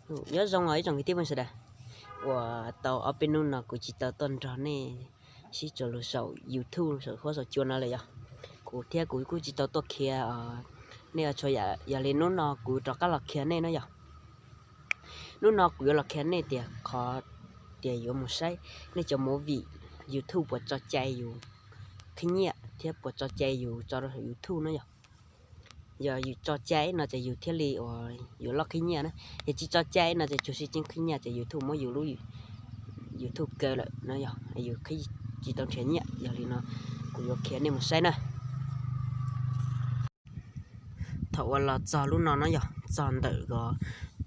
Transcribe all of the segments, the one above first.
Nyob zoo os ib tsoom kwv tij phooj ywg sawv daws, uas tau ob peb hnub no kuv tsis tau tuaj nrog nej sib txuas lus saum YouTube saum huab saum cua no lawm yog. Kuv thiab kuv kuj tsis tau tuaj khiav, nej ua tshua yam, yog li hnub no kuv rov qab los khiav nej no yog. Hnub no kuv yuav los khiav nej tias qhov tias yuav mus saib nej cov movie YouTube puas tso cai yus qhib nyiaj thiab puas tso cai yus tso rau YouTube no yog. Yog yus tso cai no ces yus thiaj li uas yuav loj qhib nyiaj na. Yog tsis tso cai no ces tsuas sib tseeb qhib nyiaj ces YouTube muab yus lub YouTube kaw lawm no yog, yus qhib tsis tau nrhiav nyiaj. Yog li no kuv yuav khiav nej mus saib na. Thaum uas los txog lub no no yog, txog ntawm ko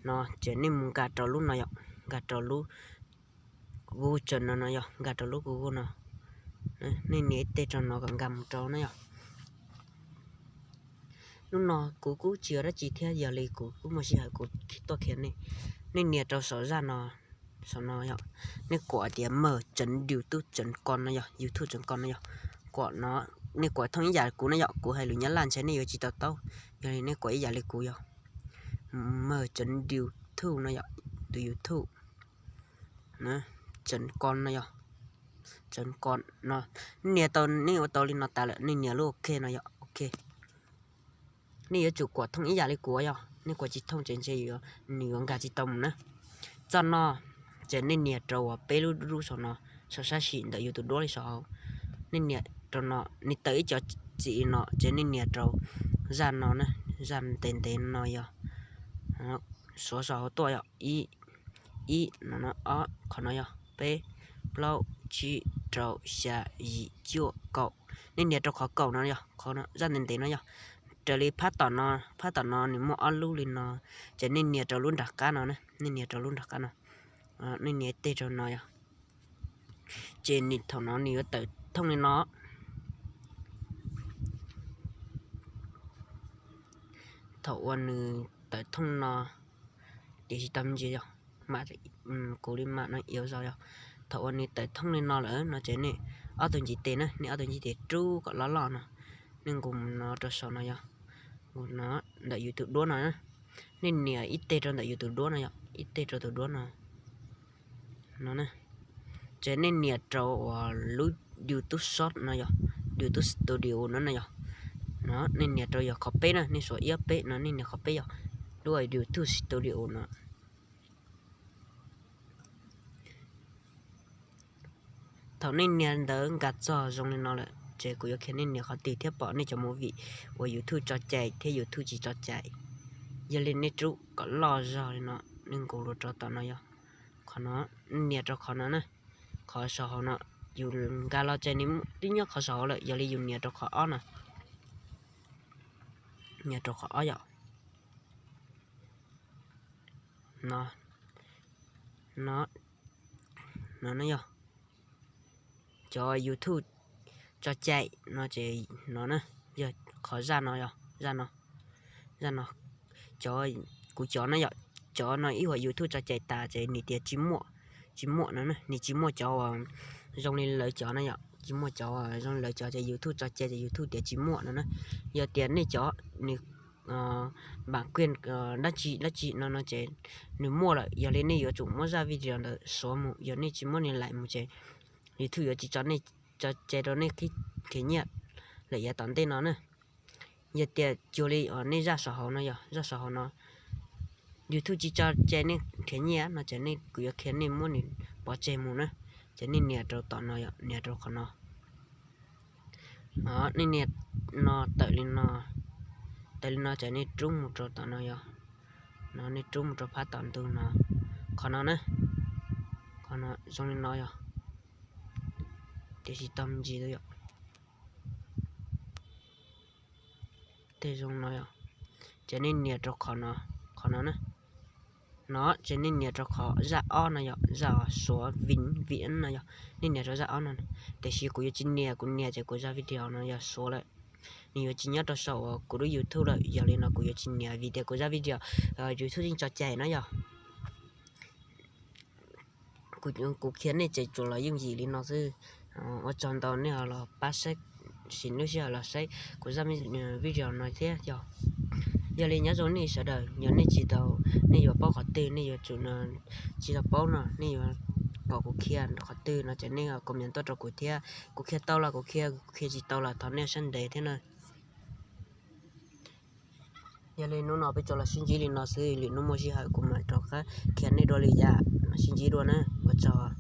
no ces nej mus nkag rau lub no yog, nkag rau lub Google no no yog, nkag rau lub Google no. Nej nias ib teg rau no kom nkag mus rau na yog. Hnub no kuv kuj tsis ua dab tsi thiab, yog li kuv kuj muaj sij hawm kuv tuaj khiav nej. Nej nias rau saum zaj no, saum no yog, nej kuam tias mawj tsev diu tub tsev ko no yog, YouTube tsev ko no yog. Kuam no, nej kuam thooj ib yam kuv no yog, kuv hais lus Nyab Laj ntshe nej yuav tsis to taub, yog li nej kuam ib yam li kuv yog, mawj tsev diu tub no yog, tus YouTube tsev ko no yog, tsev ko no. Nej nias tau, nej ua tau li no tas lawm nej nias lub OK no yog, OK. Nej yuav tsum kuam thooj ib yam li kuv yog, nej kuam tsis thooj ces ntshe nws yuav nkag tsis tau mus na. Txog no ces nej nias rau uas peb lub lub saum no, saum sab sim ntawm yus tus duab li saum hauv. Nej nias rau no, nws tawm ib co txim li no ces nej nias rau zaj no na, zaj ntev ntev no yog, suav saum hauv tuaj yog ib, ib no, ob, qhov no yog peb, plaub, tsib, rau, xya, yim, cuaj, kaum. Nej nias rau qhov kaum no yog, qhov zaj ntev ntev no yog. Raws li phab tom no, phab tom no nws muaj ob lub li no, ces nej nias rau lub nram qab no na, nej nias rau lub nram qab no. Nej nias teg rau no yog, ces nws thaum no nws yuav tawm thooj li no. Thaum uas nws tawm thooj no, tiam sis tau me ntsis yog, kuv li mam no iv zog yog. Thaum uas nws tawm thooj li no lawm no ces nej ob tug ntiv tes na, nej ob tug ntiv tes rub kom loj loj no, nej nqus mus no rau saum no yog, nqus no ntawm yus tus duab no na. Nej nias ib teg rau ntawm yus tus duab no yog, ib teg rau tus duab no. No, ces nej nias rau uas lub YouTube Short no yog, YouTube Studio no no yog. No nej nias rau yog qhov peb na, nej suav iab peb no nej nias qhov peb yog lub YouTube Studio no. Thaum nej nias ntawd nkag txog zoo li no lawm ces kuv yuav qhia nej nias qhov twg thiab pom nej cov movie uas YouTube tso cai thiab YouTube tsis tso cai. Yog li nej rub kom loj zog li no, nej nqus los rau tom no yog, qhov no, nias rau qhov no na, qhov saum hauv no, yus nkag los ces nws twb nyob qhov saum hauv lawm, yog li yus nias rau qhov ob no, nias rau qhov ob yom. No, no, no yog cov YouTube tso cai no ces no na, yog qhov zaj no yog, zaj no, zaj no, cov, kuv cov no yog, cov no ib huam YouTube tso cai tas ces nws tias tsis muaj, tsis muaj no na, nws tsis muaj cov uas zoo li lawv cov no yom, tsis muaj cov uas zoo li lawv cov ces YouTube tso cai ces YouTube tias tsis muaj no na. Yog tias nej cov nws bản quyền dab tsi dab tsi no no ces nws muaj lawm, yog li nej yuav tsum muab zaj video ntawd suav mus, yog nej tsis muab nws laim mus ces YouTube yuav tsis tso nej, tso cai rau nej qhib khiav nyiaj lawm yav tom ntej no na. Yog tias cuag li nej zaj saum hauv no yog, zaj saum hauv no YouTube tsis tso cai nej khiav nyiaj no ces nej, kuv yuav qhia nej muab nws pov tseg mus na. Ces nej nias rau tom no yog, nias rau qhov no. Nej nias no tawm li no, tawm li no ces nej rub mus rau tom no yog, no nej rub mus rau phab tom ntug no, qhov no na, qhov no zoo li no yog, tiam sis tau me ntsis yom. Tej zoo no yog, ces nej nias rau qhov no, qhov no na. No ces nej nias rau qhov zaj ob no yog, zaj suav vim vim no yog, nej nias rau zaj ob no. Tiam sis kuv yuav tsis nias, kuv nias ces kuv zaj video no yog suav lawm, nws yuav tsis nyob rau saum uas kuv lub YouTube lawm, yog li no kuv yuav tsis nias vim tias kuv zaj video YouTube yeej tso cai no yog. Kuv qhia nej ces tsuas los yooj yim li no xwb. Ua tsaug ntau nej ho los pab saib, sim lub sij hawm los saib kuv zaj video no thiab yog. Yog li nyob zoo nej sawv daws, yog nej tsis tau, nej yuav paub qhov twg, nej yuav tsum no tsis tau paub no, nej yuav kom kuv qhia qhov twg no ces nej comment tuaj rau kuv thiab. Kuv qhia tau los kuv qhia, kuv qhia tsis tau los thov nej sab ntev thiab na. Yog li hnub no peb tsuas los sib ntsib li no xwb, lwm hnub muaj sij hawm kuv mam rov qab qhia nej dua lwm yam, mam sib ntsib dua na, ua tsaug.